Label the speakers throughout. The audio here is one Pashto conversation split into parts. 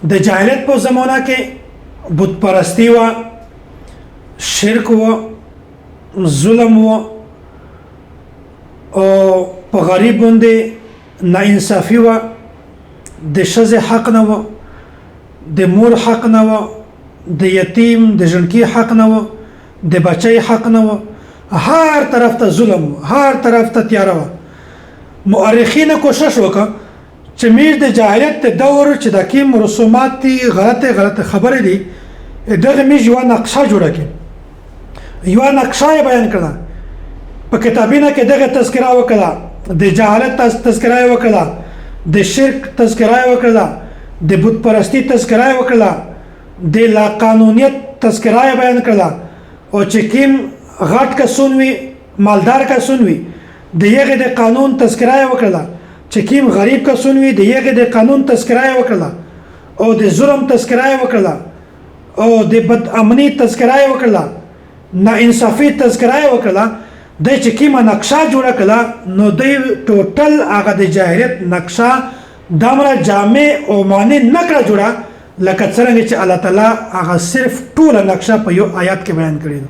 Speaker 1: د جاهلیت په زمانه کې بت پرستی و، شرک و، ظلم و، او په غریب باندې ناانصافي و، د ښځې حق نه و، د مور حق نه و، د یتیم د ژڼکي حق نه و، د بچی حق نه و، هر طرف ته ظلم و، هر طرف ته تیاره وه. مؤرخینو کوشش وکړ چې میږ د جاهلیت د دور چې د کیم رسومات دي، غلطه غلطه خبرې دي، دغه میږ یوه نقشه جوړه کړي، یوه نقشه یې بیان کړه. په کتابینه کې دغه تذکره وکړه، د جهالت تذکره یې وکړه، د شرک تذکره یې وکړه، د بت پرستی تذکره یې وکړه، د لاقانونیت تذکره یې بیان کړه، او چې کیم غټ کسون وي، مالدار کسون وي، د یغې د قانون تذکره یې وکړه، چې کیم غریب کسون وي، د یغې د قانون تذکره یې وکړه، او د ظلم تذکره یې وکړه، او د بد امنی تذکره یې وکړه، ناانصافي تذکره یې وکړه. د چې کیمه نقشه جوړه کړه، نو د ټوټل هغه د جاهلیت نقشه دمره جامع او معنی نه کړه جوړه، لکه څرنګه چې الله تعالی هغه صرف ټوله نقشه په یو آیات کې بیان کړې ده.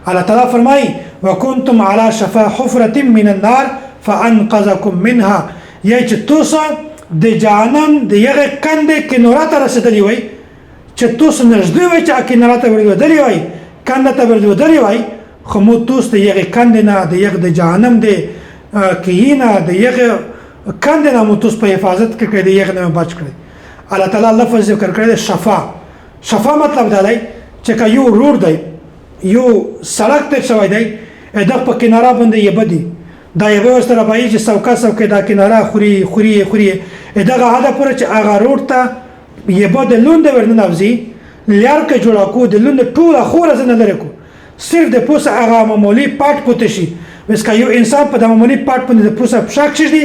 Speaker 1: الله تعالی فرمایي: وکنتم علی شفا حفرة من النار فانقذکم منها، یا چې تاسو د جهنم د یغه کندې کناره ته رسېدلی وای، چې تاسو نږدې وای چې کناره ته ورلوېدلی وای، کنده ته ورلوېدلی وای، خو مو تاسو د یغه کندې نه، د یغه د جهنم د کیینه، د یغه کندې نه مو تاسو په حفاظت کې کړی، د یغه نه بچ کړی. الله تعالی لفظ ذکر کړی شفا. شفا مطلب دا دی چې که یو روډ دی، یو سړک تیر شوی دی، دغه په کناره باندې یې بدی دا یې ورسره بایي چې سوکه سوکه دا کناره خوري خوري خوري، دغه هدا پورې چې هغه روډ ته یې به د لوند ورننوځي، لیار که جوړه کو، د لوند ټوله خوره ځنه لرې کو، صرف د پوسه هغه معمولي پاټ پوته شي. وس که یو انسان په د معمولي پاټ باندې د پوسه پښه کښېږدي،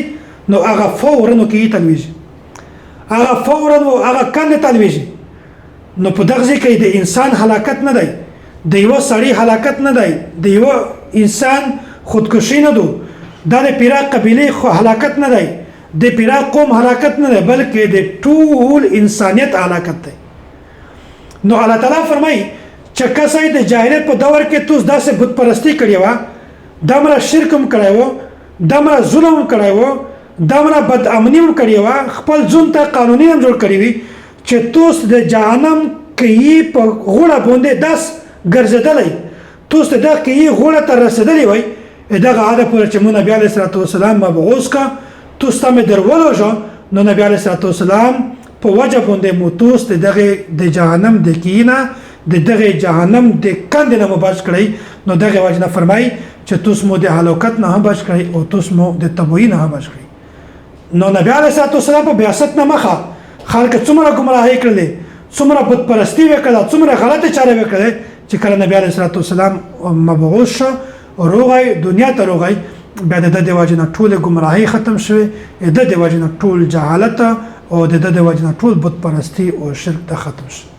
Speaker 1: نو هغه فوراً کې تلویږي، هغه فوراً هغه کندې ته لویږي. نو په دغه ځای کې د انسان هلاکت نه دی، د یوه سړي هلاکت نه دی، د یوه انسان خودکشي نه دو، دا د پیرا قبیلې خو هلاکت نه دی، د پیرا قوم هلاکت نه دی، بلکې د ټول انسانیت هلاکت دی. نو الله تعالی فرمایي چې کسای د جاهلیت په دور کې توس داسې بت پرستی کړې وه، دمره شرک هم کړی و، دمره ظلم هم کړی و، دمره بد امني هم کړې وه، خپل ځون ته قانوني هم جوړ کړی وي، چې توس د جهنم کیي په غوړه باندې داس ګرځېدلی، توس د دغه کیي غوړه ته رسېدلی وای، دغه عاده پورې چې مو نبي علیه الصلاة والسلام مبعوث که، توس ته مې درولوژه، نو نبي علیه الصلاة والسلام په وجه باندې مو توس د دغه د جهنم د کیي نه، د دغه جهنم د کندې نه مو بچ کړئ. نو دغه وجه نه فرمایي چې توس مو د هلاکت نه هم بچ کړئ او توس مو د تبویي نه هم بچ کړئ. نو نبي علیه الصلاة والسلام په بعثت نه مخه خلک څومره ګمراهۍ کړلې، څومره بت پرستی وکړه، څومره غلطې چارې وکړلې، چې کله نبي علیه الصلاة والسلام مبعوث شو، روغی دنیا ته روغی، بیا د ده د وجې نه ټولې ګمراهۍ ختم شوې، د ده د وجې نه ټول جهالت او د ده د وجې نه ټول بت پرستی او شرک ته ختم شو.